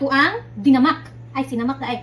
Atuang dinamak. Ay, sinamak na ay.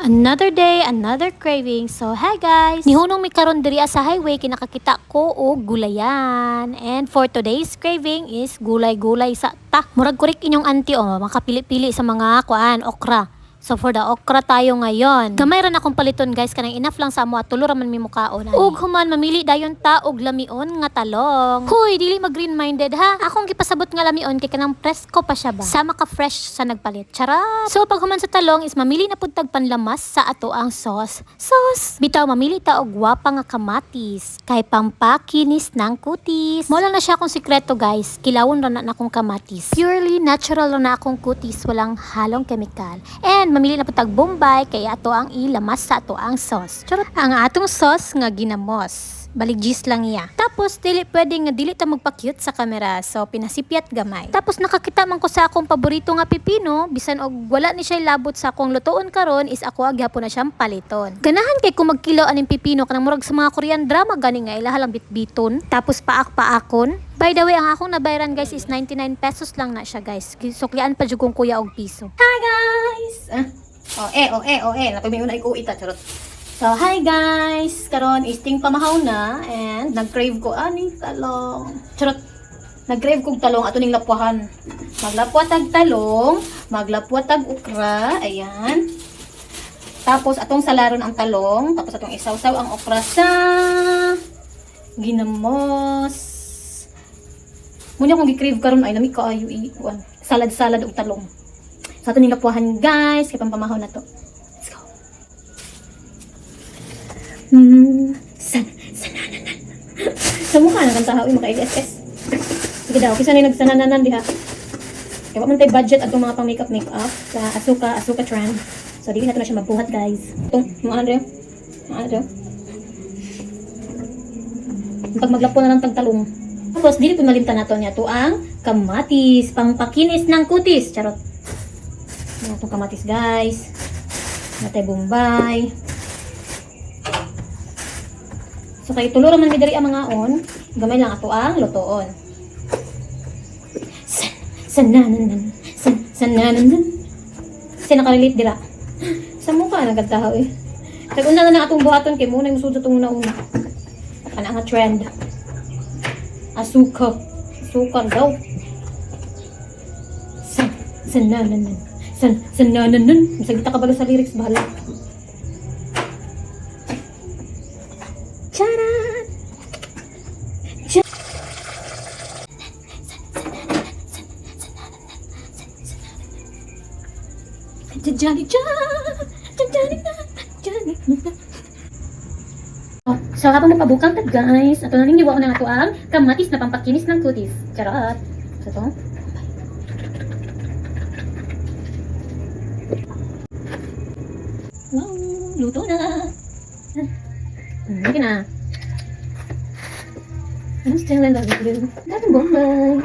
Another day, another craving. So, hi guys! Nihunong mi karon diri sa highway, kinakakita ko og gulayan. And for today's craving is gulay-gulay sa ta. Murag kurik inyong auntie oh, makapili-pili sa mga kuan, okra. So for the okra tayo ngayon. Gamay ra na akong paliton, guys, kanang enough lang sa amo at tulo ra man mi mukaon ani. Ug human mamili dayon ta og lamion nga talong. Huy, dili mag green minded ha. Akong gipasabot nga lamion kay kanang presko pa siya ba. Sama ka fresh sa nagpalit. Charot. So pag human sa talong is mamili na pud tag panlamas sa ato ang sauce. Sauce. Bitaw mamili ta og gwapa nga kamatis kay pampakinis ng kutis. Mo lang na siya akong sikreto, guys. Kilawon ra na akong kamatis. Purely natural ra na akong kutis, walang halong kemikal. And mamili na pud tag bombay kay ato ang ilamas sa ato ang sauce. Charot. Ang atong sauce nga ginamos. Baligjis lang iya. Tapos dili pwede nga dili ta magpa-cute sa kamera. So pinasipyat gamay. Tapos nakakita man ko sa akong paborito nga pipino, bisan og wala ni siya labot sa akong lutoon karon is ako gyapon na siyang paliton. Ganahan kay ko magkilo aning pipino kanang murag sa mga Korean drama gani nga ilaha lang bitbiton. Tapos paak-paakon. By the way, ang akong nabayaran, guys, is 99 pesos lang na siya, guys. Suklian pa jud kong kuya og piso. Hi guys! Ah. Oh eh, oh eh, oh eh. Napag may una ko ita, charot. So, hi guys! Karon is ting pamahaw na and nag-crave ko aning talong. Charot. Nag-crave kog talong ato ning lapwahan. Maglapwa tag talong, maglapwa tag okra, ayan. Tapos atong salaron ang talong, tapos atong isawsaw ang okra sa ginamos. Muna akong gi-crave karon ay nami kaayo i kuan. Salad-salad og talong. Sa ato ning lapwahan, guys, kay pampamahaw na to. Let's go. San sanananan. Sa mukha na kanta uy maka-LSS. Sige daw, kisa na nagsanananan diha. Kaya wa man tay budget atong mga pang makeup makeup sa Asuka Asuka trend. So dili na to na siya mabuhat, guys. Itong mga ano diyo? Mga ano diyo? Pag maglapo na lang tagtalong. Tapos dili po malimtan nato niya to ang kamatis, pangpakinis ng kutis. Charot. Yan itong kamatis, guys. Natay bombay. So kay tulo ra man mi diri ang mga on, gamay lang ato ang lutoon. San sanananan san sanananan. Kasi nakarelate dira. Sa mukha nagkataho eh. Kag una na lang atong buhaton kay muna yung musud atong una-una. Kana nga trend. Asuka. Asuka daw. San sanananan san sanananan. Masagita ka balo sa lyrics, bahala. Charan! Johnny John! Johnny Johnny. Oh, so habang nagpabukang ta, guys, ato na ning ko na ato ang kamatis na pampakinis ng kutis. Charot. So to. Wow, luto na. Okay na. I'm still in love with you. Dating Bombay.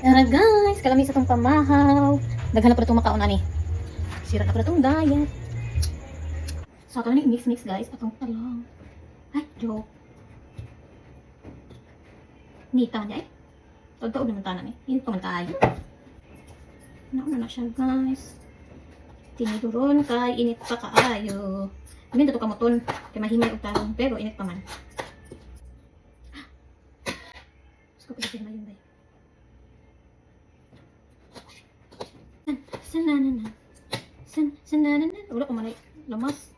Tara guys, kalami sa itong pamahaw. Daghan na pa itong makaon ani. Sira na pa itong diet. So, ito na mix-mix, guys. Atong talong. Ay, joke. Nita niya eh. Tagtaog naman tanan eh. Init pa man kaayo. Nauna na siya, guys. Tiniduron kay init pa kaayo. Amin dato kamuton. Kay mahimay og talong pero init pa man. Gusto ko pa siya bay. San sanananan. San sanananan. Wala ko manay lamas.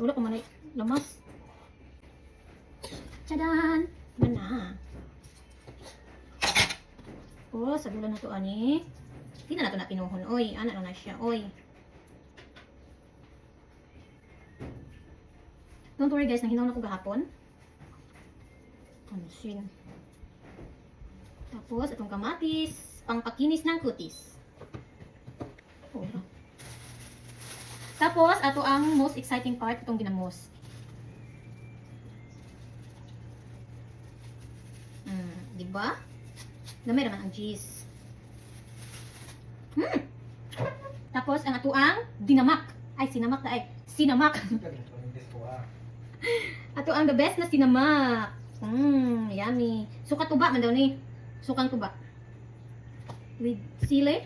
Wala ko manay lamas. Tchadan! Mana. Oh, sa dulo na to ani. Di na nato na pinuhon, oy. Ana na na siya, oy. Don't worry guys, nanginaw na ko gahapon. Pansin. Tapos, itong kamatis, pangpakinis ng kutis. Oh. Tapos, ato ang most exciting part, itong ginamos. Di ba? Gamay naman ang cheese. Tapos, ang ato ang dinamak. Ay, sinamak na ay. Sinamak. Ato ang the best na sinamak. Yummy. Suka tuba man daw ni. Sukang tuba. With sili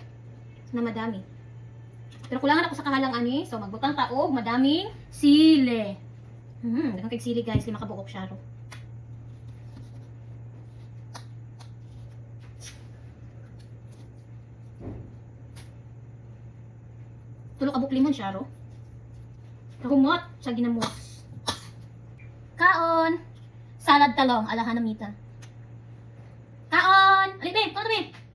na madami. Pero kulangan ako sa kahalang ani, so magbutang ta og madaming sili. Daghang kay sili, guys, 5 ka buok syaro. 3 ka buok limon syaro. Kahumot sa ginamos. Kaon! Salad talong, ala Hanamita. Kaon! Ali, babe! Kaon, babe!